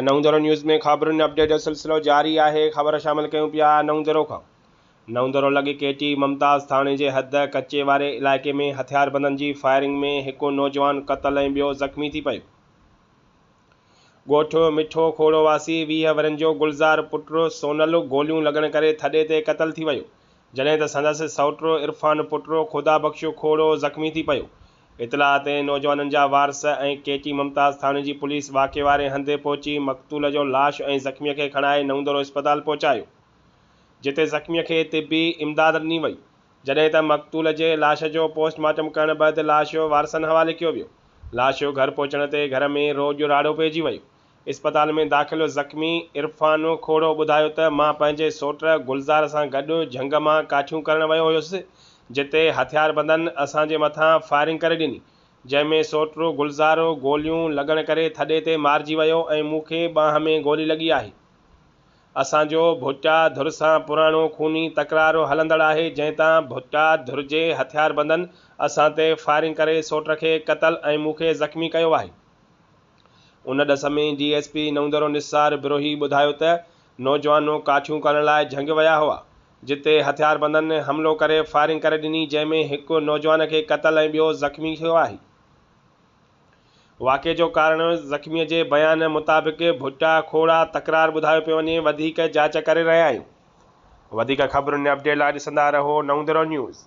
نئون ديرو نيوز ۾ خبرن اپڊيٽ جو سلسلو جاري آهي خبر شامل ڪيون پيا نئون ديرو کان نئون ديرو لڳ ڪيٽي ممتاز ٿاڻي جي حد ڪچي واري علائقي ۾ هٿياربندن جي فائرنگ ۾ هڪ نوجوان قتل ۽ ٻيو زخمي ٿي پيو. ڳوٺ مٺو کوڙو واسي 20 ورهين جو گلزار پٽ سونل گوليون لڳڻ ڪري ٿڏي تي قتل ٿي ويو جڏهن ته سندس سئوٽ عرفان پٽ خدا بخش کوڙو زخمي ٿي پيو. اطلاع تي نوجوانن جا وارث ۽ ڪيٽي ممتاز ٿاڻي جي پوليس واقعي واري هنڌ پهچي مقتول جو لاش ۽ زخمي کي کڻائي نئون ديرو اسپتال پهچايو جتي زخمي کي طبي امداد ڏني وئي جڏهن ته مقتول جي لاش جو پوسٽ مارٽم ڪرڻ بعد لاش وارثن حوالي ڪيو ويو لاش گهر پهچڻ تي گهر ۾ روڄ راڙو پئجي ويو اسپتال ۾ داخل زخمي عرفان کوڙو ٻڌايو ته مان پنهنجي سوٽ گلزار سان گڏ جهنگ مان ڪاٺيون ڪرڻ ويو هيس جتي هٿياربندن اسان جي مٿان فائرنگ ڪري ڏني جنهن ۾ سوٽ گلزار گوليون لڳڻ ڪري ٿڏي تي مارجي ويو ۽ مون کي ٻانهن ۾ گولي لڳي آهي. اسان جو ڀٽا ڌر سان پراڻو خوني تڪرار هلندڙ آهي جنهن تان ڀٽا ڌر جي هٿياربندن اسان تي فائرنگ ڪري سوٽ کي قتل ۽ مون کي زخمي ڪيو آهي. ان ڏس ۾ D S P Naudero Nisar Brohi ٻڌايو ته نوجوان ڪاٺيون ڪرڻ لاء جهنگ ويا هئا، جتي هٿياربندن حملو ڪري فائرنگ ڪري ڏني جنهن ۾ هڪ نوجوان کي قتل ۽ ٻيو زخمي ٿيو آهي. واقعي جو ڪارڻ زخمي جي بيان مطابق ڀٽا کوڙا تڪرار ٻڌايو پيو وڃي، وڌيڪ جاچ ڪري رهيا آهيون. وڌيڪ خبرن ۽ اپڊيٽ لاء ڏسندا رهو نئون ديرو نيوز.